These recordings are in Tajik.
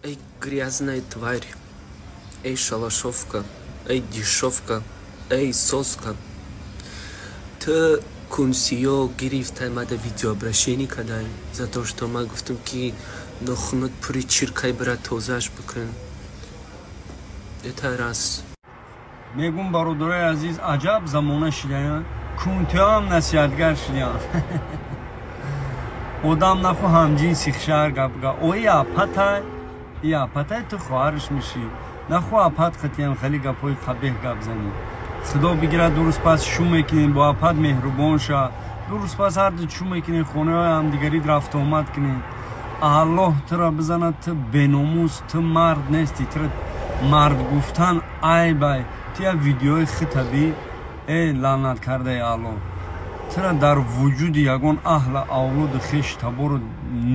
Эй, грязная тварь, эй, шалашовка, эй, дешевка, эй, соска. Ту кунсиё гирифтай мада видеообращение кадай за то, что ма гуфтам, ки нохунат пури чиркай, бира тозааш бикун. Это раз. Мегум, бародарои азиз, аҷаб замона шидаян, кунтиҳоам насиҳатгар шидаян. Одам наху ҳамҷинси хшар гап га ои апатай, и апатай, ту хоҳарш мешӣ, наху апат қатиям хеле гапҳои қабеҳ гап занӣ. Худо бигирад, ду рӯз пас шу мекунем, бо апат меҳрубон ша. Ду рӯз пас ҳарду чӯ мекунем, хонаҳои ҳамдигарӣ рафтуомад кунем. Аллоҳ тура бизанад, ту беномус, ту мард нестӣ, тура мард гуфтан айбай. Ту як видеои хитаби, э лаънат кардаи Аллоҳ, тура дар вуҷуди ягон аҳла авлоду хеш табору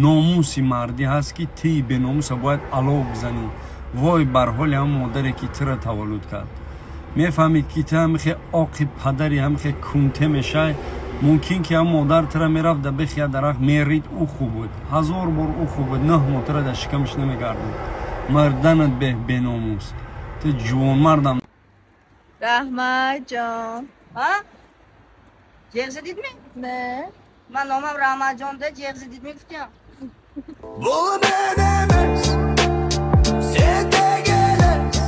номуси мардӣ ҳаст, ки тии беномуса бояд алов бизанӣ? Вой бар ҳоли ҳам модаре, ки тура таваллуд кард. Мефаҳмид, ки ту ҳамихе оқи падари ҳамихе кунте мешай, мумкин ки ҳам модар тура мерафт да бехи я дарахт мерид, ӯ хуб буд, ҳазор бор ӯ хуб буд, 9 моҳ тура дар шикамаш намегардид. Марданат беҳ, беномус, ту ҷувонмардам. Раҳматҷон, а ҷеғ задидми? Не. Ман номам Раҳматҷон да, ҷеғ задидми гуфтям. Бұл мен емес, сен елес.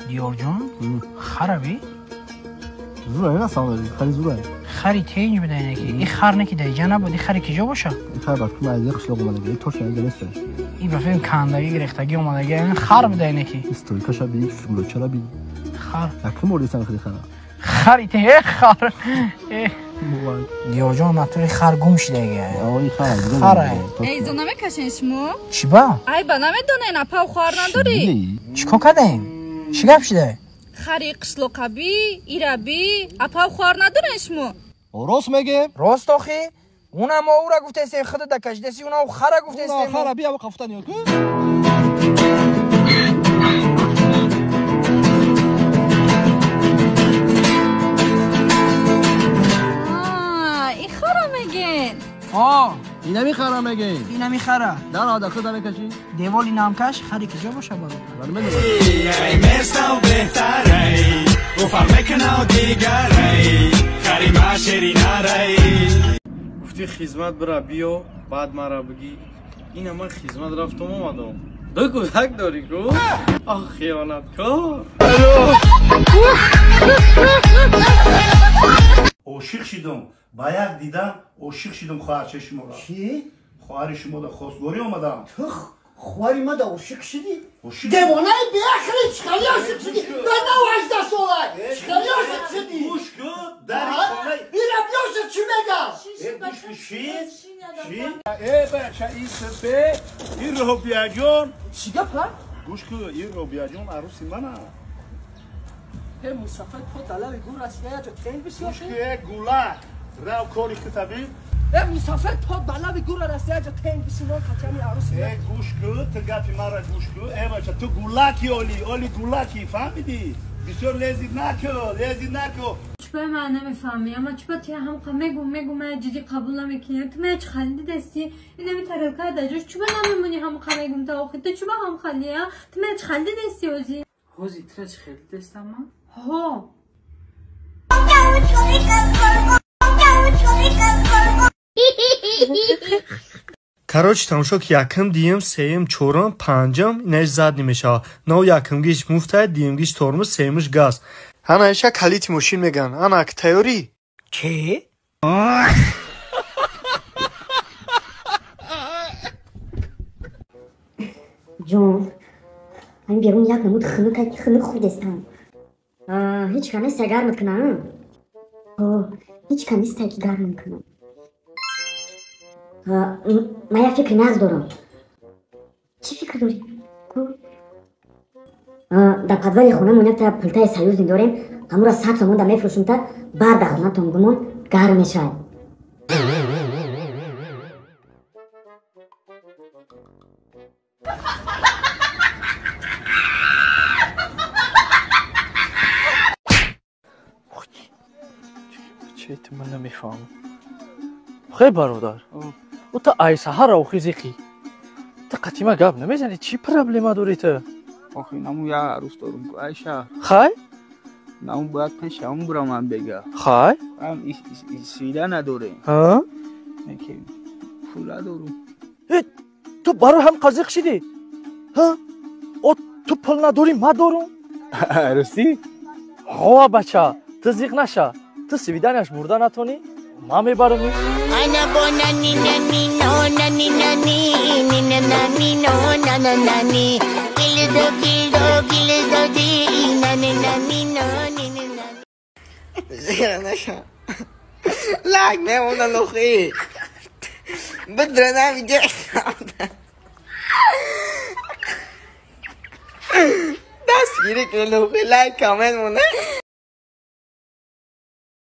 Диёрҷон, хараби? Зурай на самом деле, хари зурай. Хари тенҷ буда ки. И хар не ки даиҷа набуд, и хари киҷо боша? И хар баъд кума аз қишлоқ омадаги, точно инҷа нест. И ба филм кандаги гирехтагӣ омадаги, хар буда ки. Стойкаша би, лочара би. Хар. Якум бор дидам хели хара. Хари те, э хар. Э. Диёрҷон, натури хар гум шидаги. Ой, хар. Хара. Эй, зо намекашен шумо? Чӣ ба? Ай, ба намедонен, апав хоҳар надорӣ? Чӣ кор кардем? Чӣ гап шида? Хари қишлоқабӣ, ирабӣ, апав хоҳар надорен шумо? Рост мегем. Рост охи? Унам мо ура гуфтесем, худат дакашидеси, унам хара гуфтесем. Хара бия қафтан ё ку? И хара меген. О, инами хара мегем. Инами хара. Дар ада худа мекаши. Деволи намкаш, хари киҷо боша бародар? Ман медонам. Ай мерсав беҳтарай, гуфар мекунав дигарай, хари ма ширинарай. Гуфти хизмат бира биё, баъд мара бигӣ. Ина ман хизмат рафтум омадам. Ду кӯдак дорӣ ку? Ах, хиёнаткор. Ошиқ шидам, ба як дидан ошиқ шидам хоҳарчаи шуморо. Чӣ? Хоҳари шуморо хостгорӣ омадам. Ту хоҳари мада ошиқ шидӣ? Девонаи беақлӣ, чӣ хали ошиқ шидӣ? Ман нав 18 сола, чӣ хали ошиқ шидӣ? Гӯш кун, дари хона. Ира биёша, чӣ мегам? Э, гӯш кун, шин, шин. Э, бача, ин сипе, ин Робияҷон. Чӣ гап, ҳа? Гӯш кун, ин Робияҷон арӯси мана. Э, мусафир по далави гур аст, я ҷо тенг бисёр. Гӯш кун, э, гулак, рав кори хитаби. Э, мусафир по далави гур аст, я ҷо тенг бисёр качами арӯси. Э, гӯш кун, ту гапи мара гӯш кун. Э, бача, ту гулаки оли, оли гулаки, фаҳмидӣ? Бисёр лези накун, лези накун. Чӯпои ман намефаҳмӣ, аммо чӯпа ти ҳамқа мегум, мегум, ман ҷиддӣ қабул намекунам. Ту ман чӣ хали дидасти? Инами тарелка дар ҷош чӯба намемонӣ, ҳамқа мегум та охи. Ту чӯба ҳам хали, а? Ту ман чӣ хали дидасти ҳози? Ҳози тура чӣ хели дидастам ман? Ҳо. Короче, тамошо ки, якм, дуюм, сеюм, чорум, панҷум, инаиш задний мешавад. Но якумгиш муфтай, дуюмгиш тормоз, сеюмиш газ. Ана иша калити мошин меган. Ана тайёрӣ? Чӣ? Ҷон, ҳамин берун як намуд хунукай, ки хунук хӯрдестам. Ҳеҷ ка неста гармат кунам? Ҳеҷ ка неста ки гармам кунам. Ман як фикри нағз дорам. Чӣ фикр дорӣ? Дар подвали хонамон якта пултаи союзный дорем, ҳамура 100 сомон да мефурӯшем, та бар дар хонатон бимон, гарм мешавад. Ман намефаҳмам. Хей бародар, ӯ та ай саҳара охи зиқӣ. Та қатима гап намезанӣ, чӣ проблема дорӣ ту? Охи наму я арӯс дорум ку ай шаҳр. Хай? Наму бояд пеши ҳамун бурамам бега. Хай? Ам свида надорем. Ҳа? Ки пул надорум. Э, ту барои ҳам қазиқ шидӣ? Ҳа? О, ту пул надорӣ, ма дорум? Ростӣ? Ҳо, бача, ту зиқ наша. Ту свиданияш бурда натонӣ, ман мебарам. Ana bona ni na ni no na ni na ni ni na na ni no na na na ni gil do gil do gil do di na ni na ni no ni ni na. Лайк мемона лохи. Бадрана видео. Дастгирӣ кунед лохи, лайк, коммент монед.